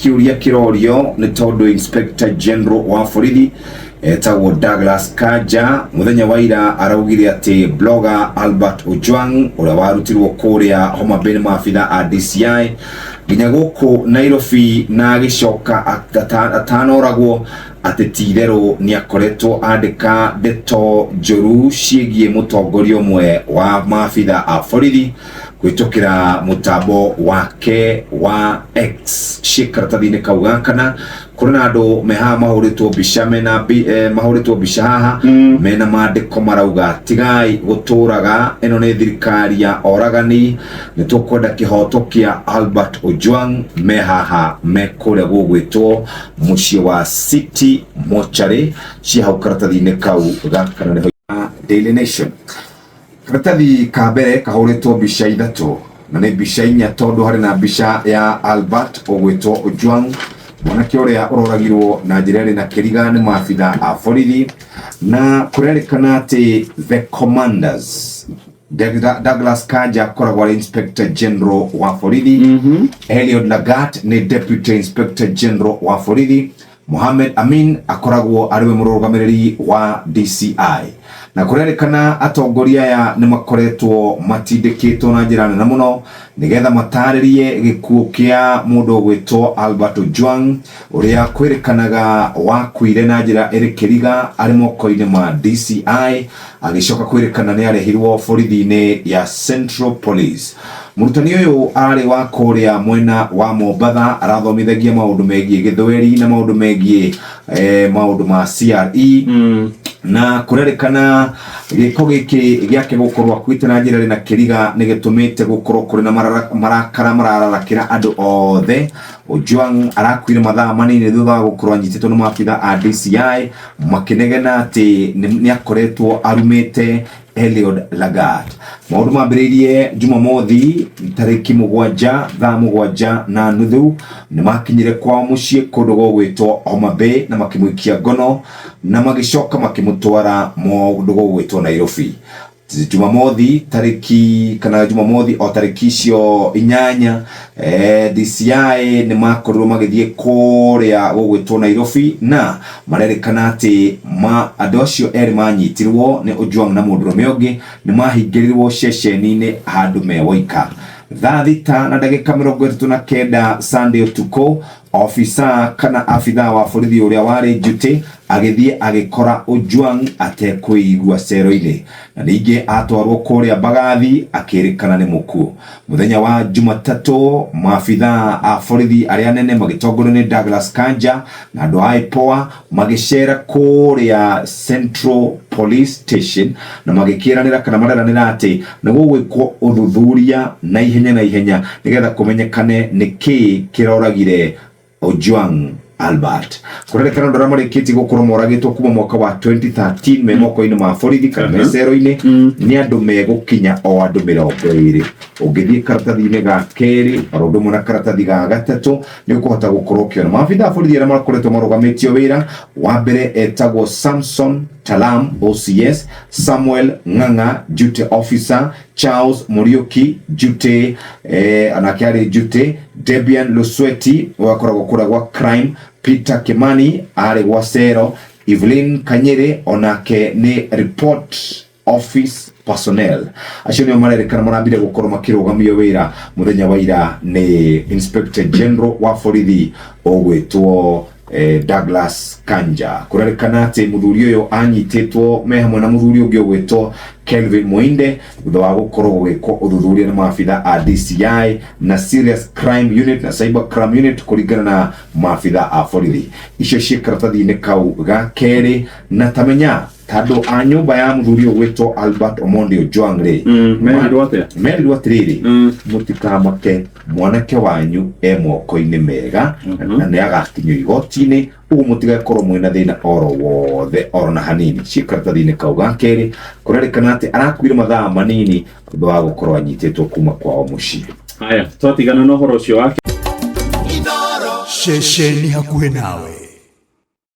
kĩũria kĩrorio nĩ tondũ Inspector General wa borithi etagwo Douglas Kanja mũthenya wa ira araugire atĩ blogger Albert Ojwang ũrĩa warutirwo kũrĩa Homa Bay nĩ maabitha a DCI nginya gũkũ Nairobi na agĩcoka atanoragwo atĩ ti itherũ nĩ akoretwo andĩka ndeto njũru ciĩgiĩ mũtongoria ũmwe wa maabitha a borithi kũhĩtũkĩra mũtambo wake wa X. Ciĩ karatathi-inĩ kau ga kana kũrĩ na andũ me haha mahũrĩtwo mbica mena mahũrĩtwo mbica haha mena mandĩko marauga tigai gũtũraga, ĩno nĩ thirikari ya oragani, nĩ tũkwenda kĩhoto kĩa Albert Ojwang. Me haha me kũrĩa gũgwĩtwo mũciĩ wa City Mortuary. Ciĩ hau karatathi-inĩ kau ga kana nĩho Daily Nation. Karatathi ka mbere kahũrĩtwo mbica ithatũ na nĩ mbica inya tondũ harĩ na mbica ya Albert ũgwĩtwo Ojwang, mwanake ũrĩa ũroragirwo na njĩra ĩrĩ na kĩriga nĩ maabitha a borithi, na kũrerĩkana atĩ the commanders Douglas Kanja akoragwo arĩ Inspector General wa borithi, Eliud Lagat nĩ Deputy Inspector General wa borithi, Mohamed Amin akoragwo arĩ we mũrũgamĩrĩri wa DCI. Na kũrerĩkana atongoria aya nĩ makoretwo matindĩkĩtwo na njĩra nene mũno nĩgetha matarĩrie gĩkuũ kĩa mũndũ ũgwĩtwo Albert Ojwang ũrĩa kwĩrĩkanaga wakuire na njĩra ĩrĩ kĩriga arĩ moko-inĩ ma DCI, agĩcoka kwĩrĩkana nĩ arehirwo borithi-inĩ ya Central Police. Mũrutani ũyũ arĩ wa kũrĩa mwena wa Mombatha, arathomithagia maũndũ megiĩ gĩthweri na maũndũ megiĩ maũndũ ma CRE. Na kũrerĩkana gĩko gĩkĩ gĩake gũkorwo akuĩte na njĩra ĩrĩ na kĩriga nĩ gĩtũmĩte gũkorwo kũrĩ na marakara marararakĩra andũ othe. Ojwang arakuire mathaa manini thutha wa gũkorwo anyitĩtwo nĩ maabitha a DCI makĩnegena atĩ nĩ akoretwo arumĩte Eliud Lagat. Maũndũ mambĩrĩirie Jumamothi tarĩki 7 thaa 7:30 nĩ makinyire kwao mũciĩ kũndũ gũgwĩtwo Homa Bay na makĩmũikia ngono na magĩcoka makĩmũtwara mũndũ gũgwĩtwo Nairobi. Jumamothi tarĩki kana Jumamothi o tarĩki icio 8, DCI nĩ makorirwo magĩthiĩ kũrĩa gũgwĩtwo Nairobi na marerĩkana atĩ ma andũ acio erĩ manyitirwo nĩ Ojwang na mũndũrũme ũngĩ nĩ mahingĩrirwo ceceni-inĩ handũ me woika. Thaa 6:39 Sunday ũtukũ, ofisa kana abithaa wa borithi ũrĩa warĩ njuti agĩthiĩ agĩkora Ojwang atekwĩigua cero-inĩ, na ningĩ atwarwo kũrĩa Mbagathi akĩrĩkana nĩ mũkuũ. Mũthenya wa Jumatatũ maabithaa a borithi arĩa anene magĩtongorio nĩ Douglas Kanja na andũ a IPOA magĩcera kũrĩa Central Police Station na magĩkĩranĩra kana mareranĩra atĩ nĩ gũgwĩkwo ũthuthuria na ihenya na ihenya nĩgetha kũmenyekane nĩ kĩĩ kĩroragire Ojwang Albert. Kũrerĩkana andũ arĩa marĩkĩtie gũkorwo moragĩtwo kuma mwaka wa 2013 me moko-inĩ ma borithi kana me cero-inĩ nĩ andũ megũkinya o andũ 20. Ũngĩthiĩ karatathi-inĩ ga kerĩ oro ũndũ ũmwe na karatathi ga gatatũ nĩ ũkũhota gũkorwo ũkĩona maabitha a borithi arĩa makoretwo marũgamĩtio wĩra. Wa mbere etagwo Samson Talam OCS, Samuel Ng'ang'a duty officer, Charles Muriuki duty, anake arĩ duty, Debian Lusweti wakoragwo kũrĩa gwa crime, Peter Kimani arĩ gwa Cero, Evelyn Kanyere onake nĩ report office personnel. Acio nĩo marerĩkana marambire gũkorwo makĩrũgamio wĩra mũthenya wa ira nĩ Inspector General wa borithi ũgwĩtwo Douglas Kanja. Kũrerĩkana atĩ mũthuri ũyũ anyitĩtwo me hamwe na mũthuri ũngĩ ũgwĩtwo Kelvin Muinde thutha wa gũkorwo gũgĩkwo ũthuthuria nĩ maabitha a DCI na Serious Crime Unit na Cyber Crime Unit kũringana na maabitha a borithi. Icio ciĩ karatathi-inĩ kau ga kerĩ. Na tamenya tandũ a nyũmba ya mũthuri ũgwĩtwo Albert Omondi Ojwang rĩ, Merirwo atĩa? Merirwo atĩrĩrĩ, mũtikamake, mwanake wanyu e moko-inĩ mega na nĩ agakinyio igoti-inĩ, ũguo mũtigakorwo mwĩna thĩna oro wothe oro na hanini. Ciĩ karatathi-inĩ kau ga kerĩ. Kũrerĩkana atĩ arakuire mathaa manini thutha wa gũkorwo anyitĩtwo kuma kwao mũciĩ. Haya, twatigana na ũhoro ũcio wake. Ceceni hakuhĩ nawe.